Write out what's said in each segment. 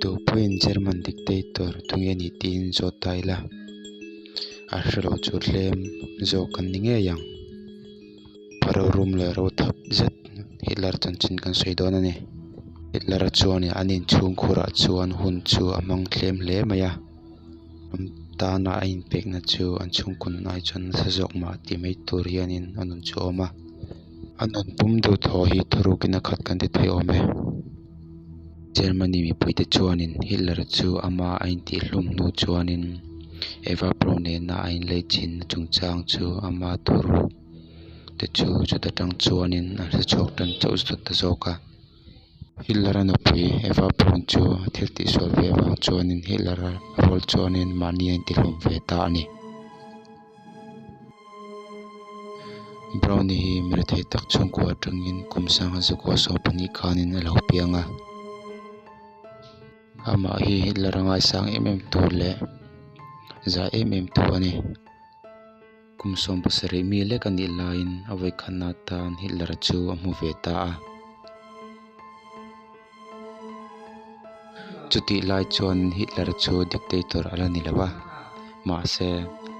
Tu pawhin German dictator tunge a nih tiin zawt ta ila, a hre lo chu tlem zawk kan ni ngei ang. Pa rorum leh rothap zet Hitler chanchin kan sawi dawn a ni. Hitler-a chuan an inchhungkhurah chuan hun chu a hmang tlem hle mai a. An tana a inpekna chu an chhungkaw nun ai chuan nasa zawk mah tih mai tur hianin a nun chu a awm a. A nun pum duh thaw hi thurukin a khat kan ti thei awm e. Germany mipuite chuanin Hitler chu ama a intihhlum hnu chuanin Eva Braun nena a inlaichinna chungchang chu ama thuruk te chu chuta tang chuanin an hre chhuak tan chauh ta zawk a. Hitler-a nupui Eva Braun chu a thil tihsual ve avang chuanin Hitler-a rual chuanin mahni a intihlum ve ta a ni. Brownie hi mi rethei tak chhungkua atangin kum sangha zakua 12 khanin a lo piang a. Amah hi Hitler-a ngaisang em em tu leh za em em tu a ni. Kum 17 mi lek a nih laiin a vawikhatna atan Hitler-a chu a hmu ve ta a. Chutih lai chuan Hitler chu dictator a la ni lo a, mahse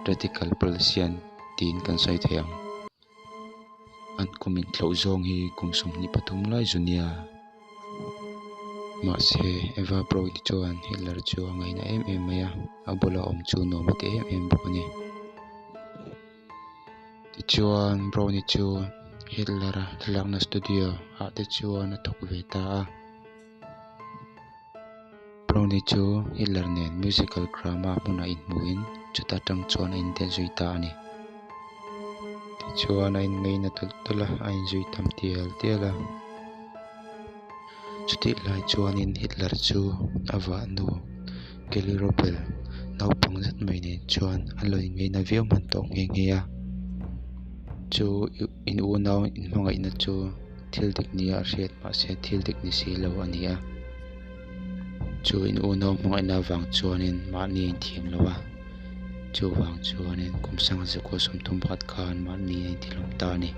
radical politician tiin kan sawi thei ang. An kum inthlauh zawng hi kum 23 lai zu nia. Mahse Eva Braun chuan Hitler chu a ngaina em em mai a, a bula awm chu nuam a ti em em bawk a ni. Tichuan Brownie chu Hitler-a thlalakna studio ah te chuan a thawk ve ta a. Brownie chu Hitler nen musical drama hmunah inhmuhin chuta tang chuan a indelh zui ta a ni. Tichuan a inngeina tulh tulh a, a inzui tam tial tial a. Chutih lai chuanin Hitler chu a vahnu Kelly Robel naupang zet mai nen chuan an lo inngeina viau hman tawh nghe nghe a. Chu in unau inhmangaihna chu thil dik nia a hriat mahse thil dik ni si lo a ni a. Chu in unau hmangaihna avang chuanin mahni a inthiam lo a, chuvang chuanin kum 1931 khan mahni a intihlawm ta a ni.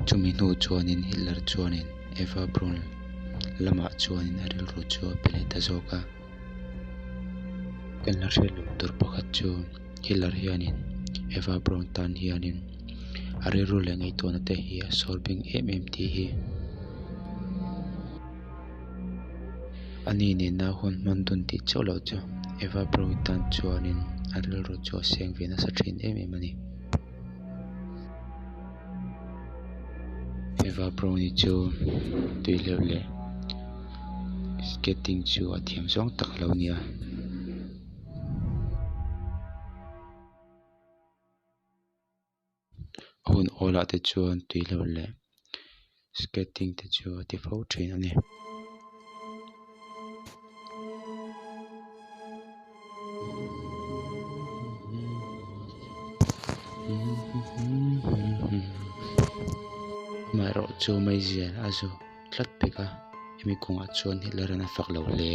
Chumi hnu chuanin Hitler chuanin Eva Braun lamah chuanin a rilru chu a pe leh ta zawk a. Kan la hriat loh tur pakhat chu Hitler hianin Eva Braun tan hianin a rilru leh ngaihtuahna te hi a sawr bing em em tih hi. Ani nena hun hman dun tih chauh loh chu Eva Braun tan chuanin a rilru chu a seng ve nasa thin em em a ni. Eva Brownie chu tui hleuh leh skating chu a thiam zawng tak a lo ni a. A hun awl ah te chuan tui hleuh leh skating te chu a ti fo thin a ni. Amaherawhchu meizial a zu tlat pek a, hemi kawngah chuan Hitler-a'n a fak lo hle.